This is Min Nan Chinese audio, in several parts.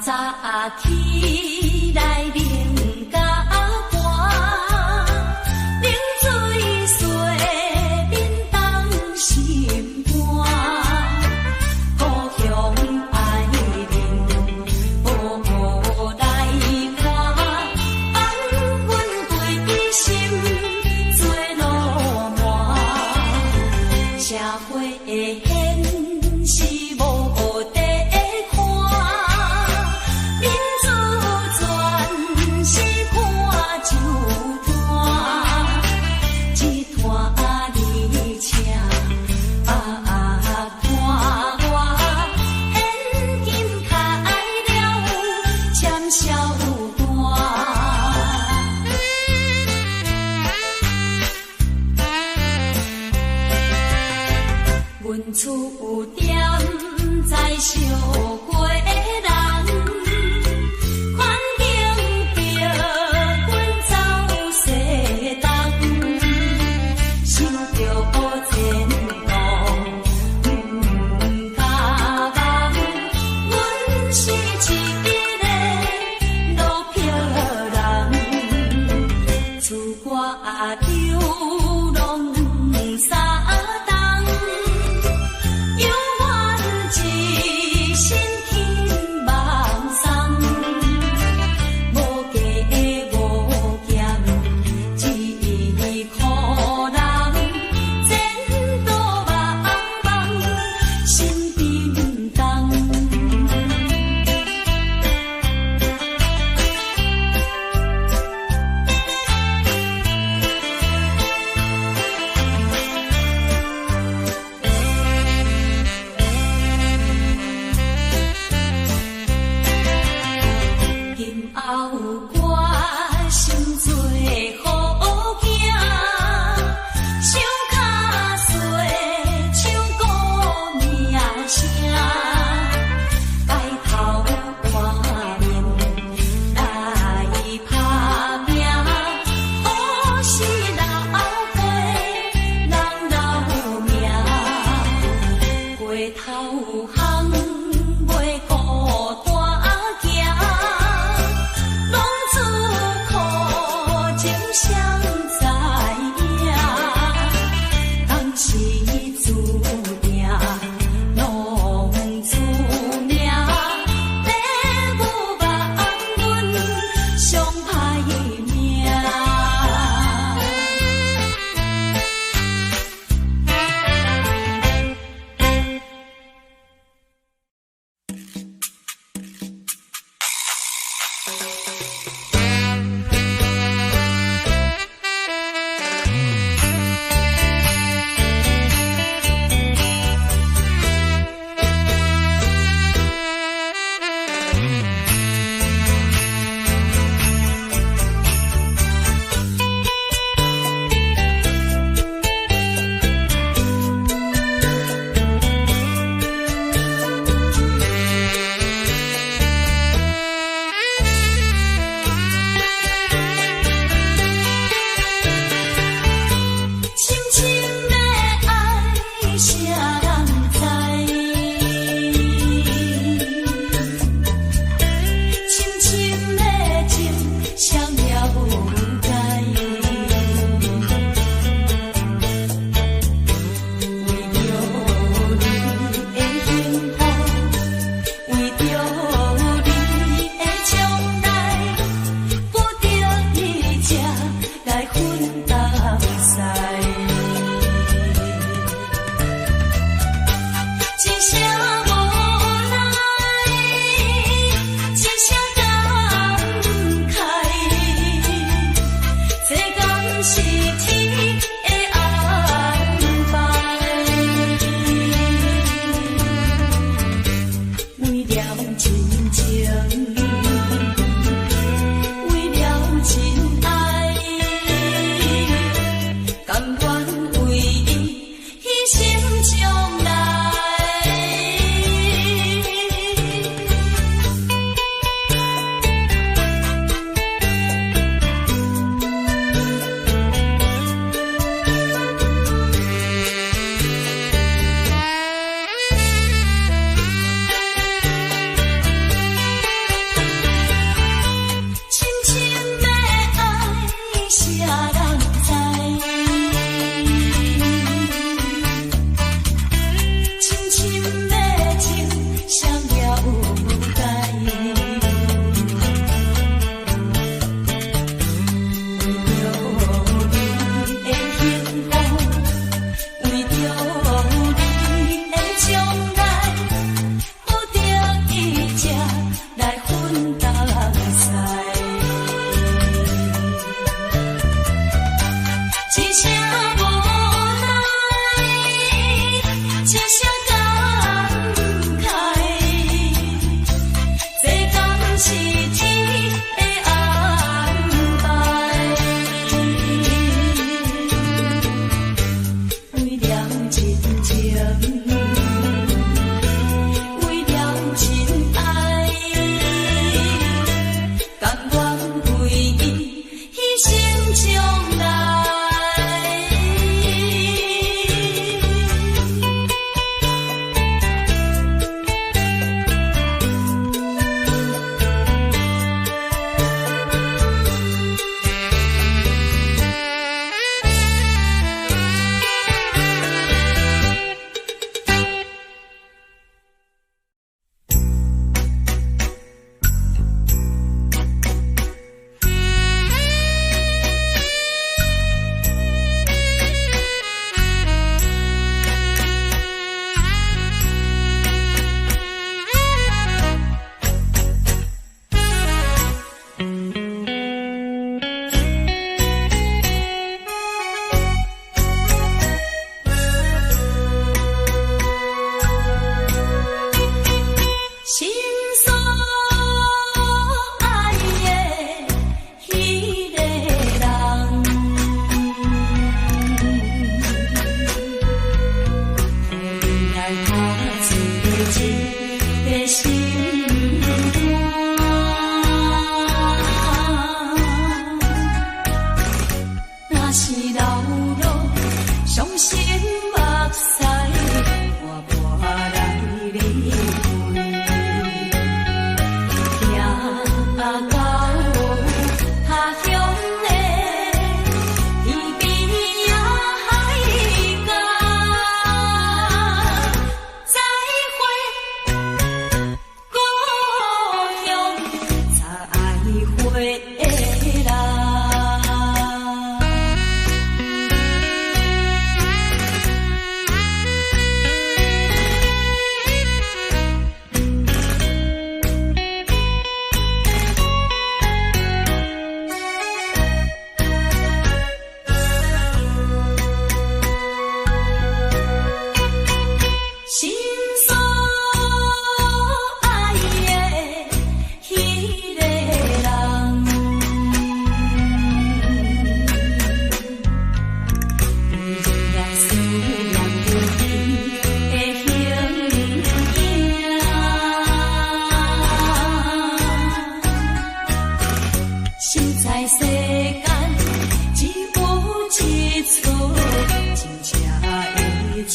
早起來奶甲寒，冷水洗面凍心肝。故鄉愛面無來看，放阮歸心做鱸鰻。社會的現實無得看，民主全是看酒攤，一攤而請百攤外，現金開了簽銷單。阮厝踮在小街人，環境逼阮走西東，想著前途毋敢望，阮是一个落票人，厝外流浪三冬，猶願一身輕望送，無加無減一箍人，前途茫茫心沉重。今後決心做好囝，想較細唱歌名聲，改頭換面來拍拚，好死老輩人留名，回頭巷袂孤單行，路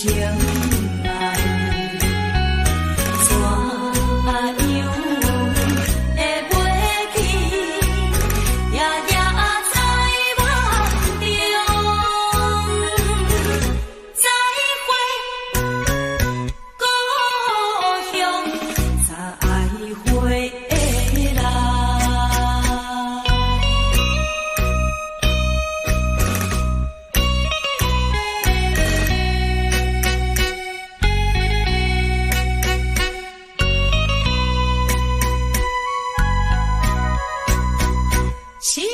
情愛，怎樣會袂記？夜夜在夢中，再會故鄉，再會來。心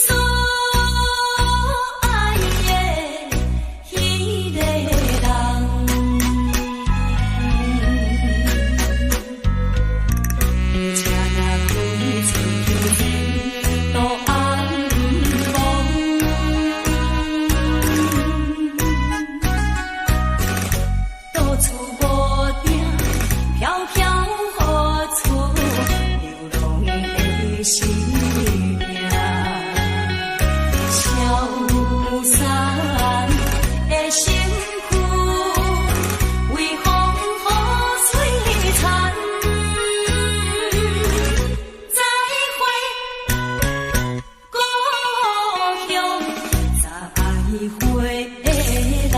所愛的彼个人，車若開出去前途暗暛，到處無定，飄飄何處，流浪的生命。消散的身軀，為風雨摧殘。再會故鄉，再會來。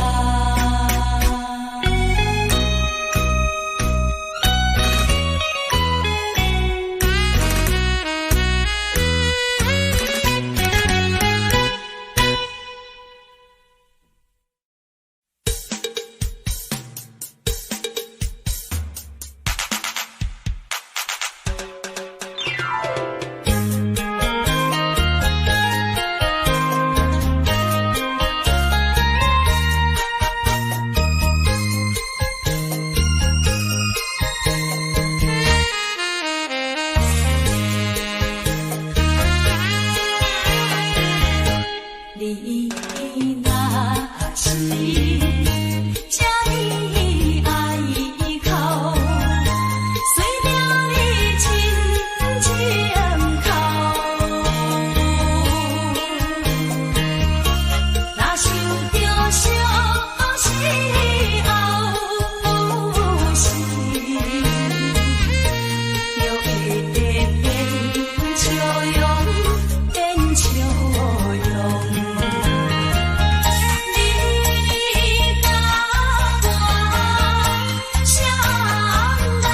你若是這呢愛哭，隨著你深情哭。若想著相思後有時，就會變笑容，變笑容。你佮我相人，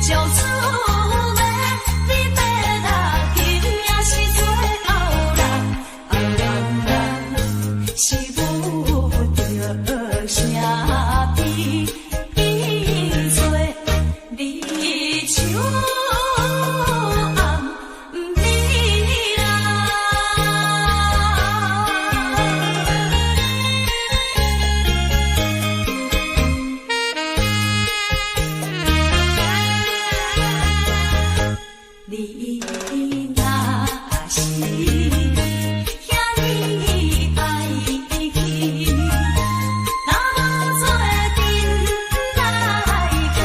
照厝欲你欲來，今也是最後人，後人人是無著啥比做你手暗暝啦。你若是遐呢愛去，若無做陣來去，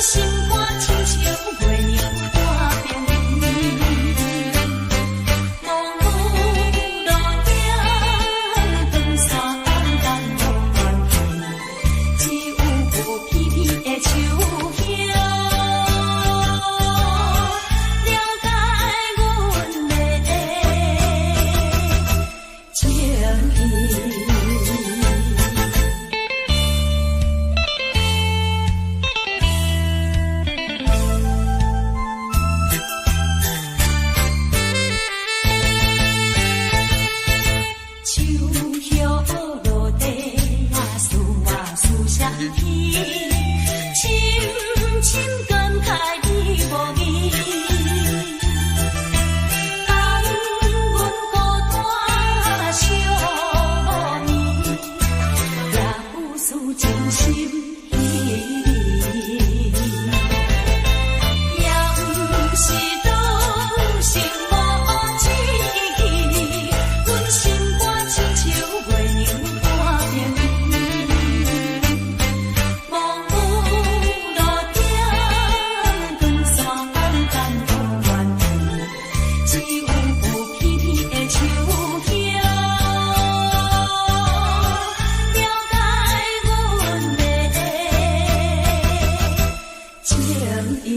心肝親像月娘半平。望有路頂長線暗淡無關係，只有片片的樹葉，了解阮的情意。樹葉落地啊，思啊思相天，深深感慨你無疑。當阮孤單寂無眠，也有事情心彼暝。也毋是賭性無志氣，阮心肝親像月娘半平。望有路頂長線暗淡無關係，只有片片的樹葉，了解阮的情意。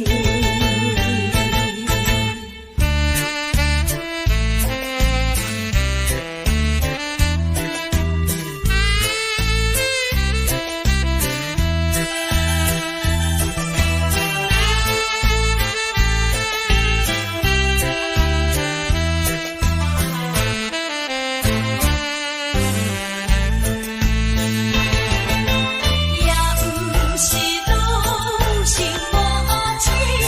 也毋是賭性無志氣，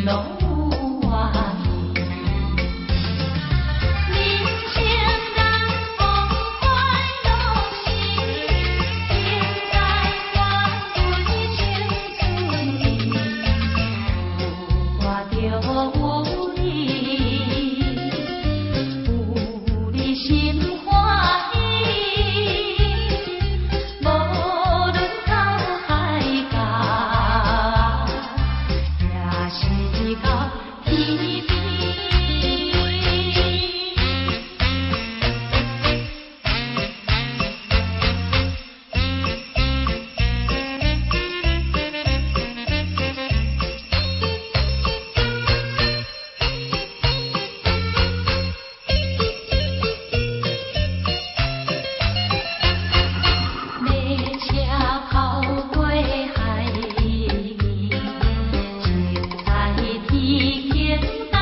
攏有愛意。人生難逢快樂時，應該願為青春意。有掛著有你，有你心歡喜。無論到海角，抑是到天邊。馬車跑過海面，七彩天空搭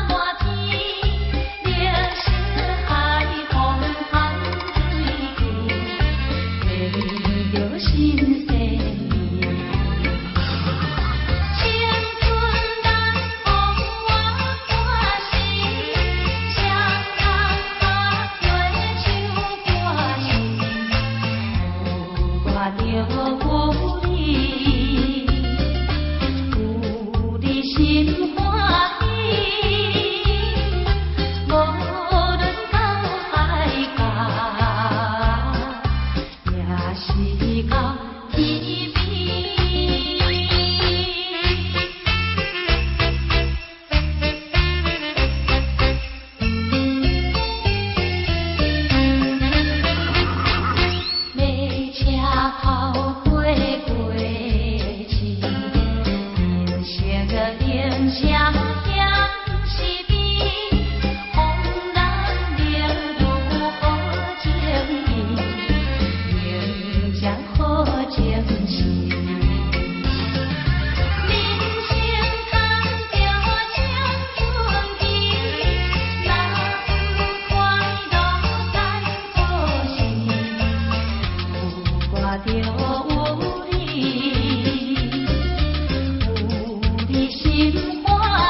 滿天，綠色海風含水氣，提著新鮮味。青春難逢活歌時，雙人合對唱歌時，有掛著有你，有你心歡喜。無論到海角，抑是到天邊。馬車跑過過市，人生的影像顯是美，風難得如何情意，迎接好情時。人生趁著青春期，若有快樂咱好時，有掛著有你，有你心歡喜。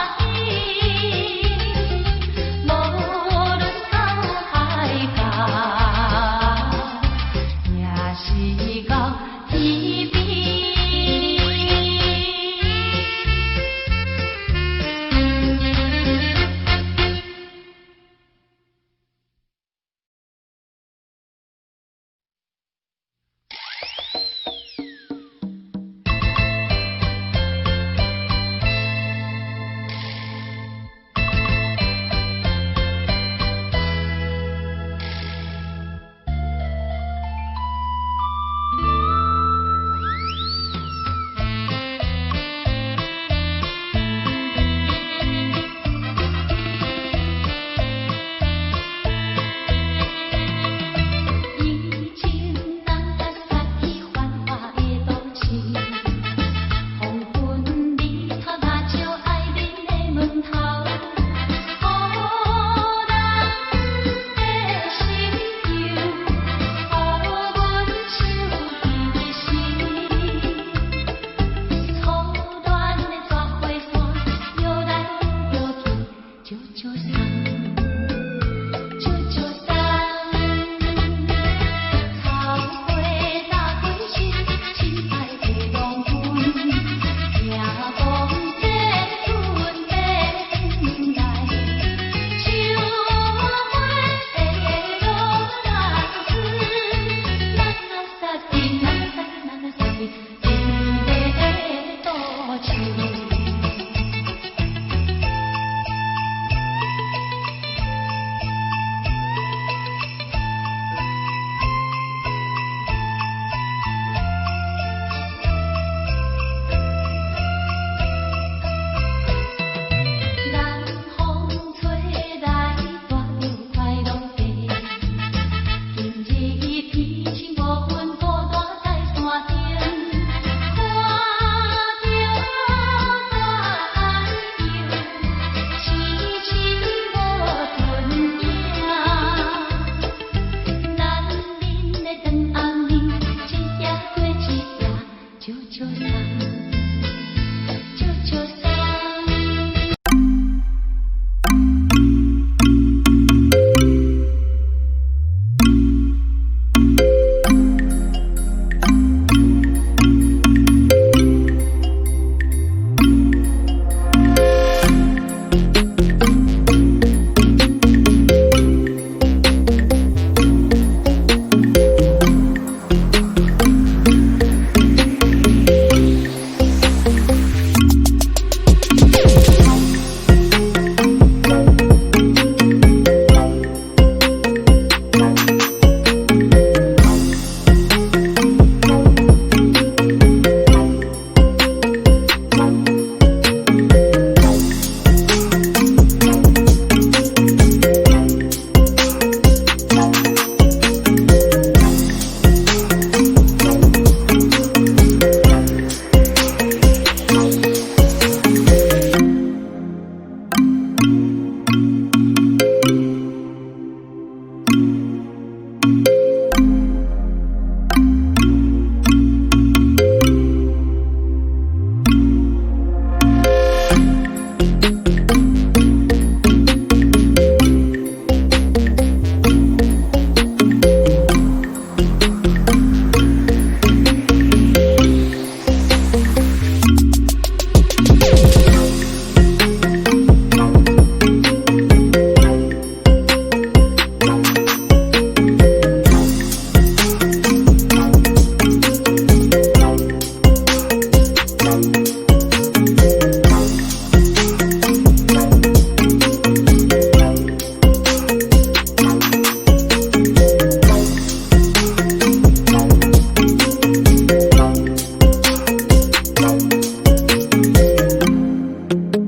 見。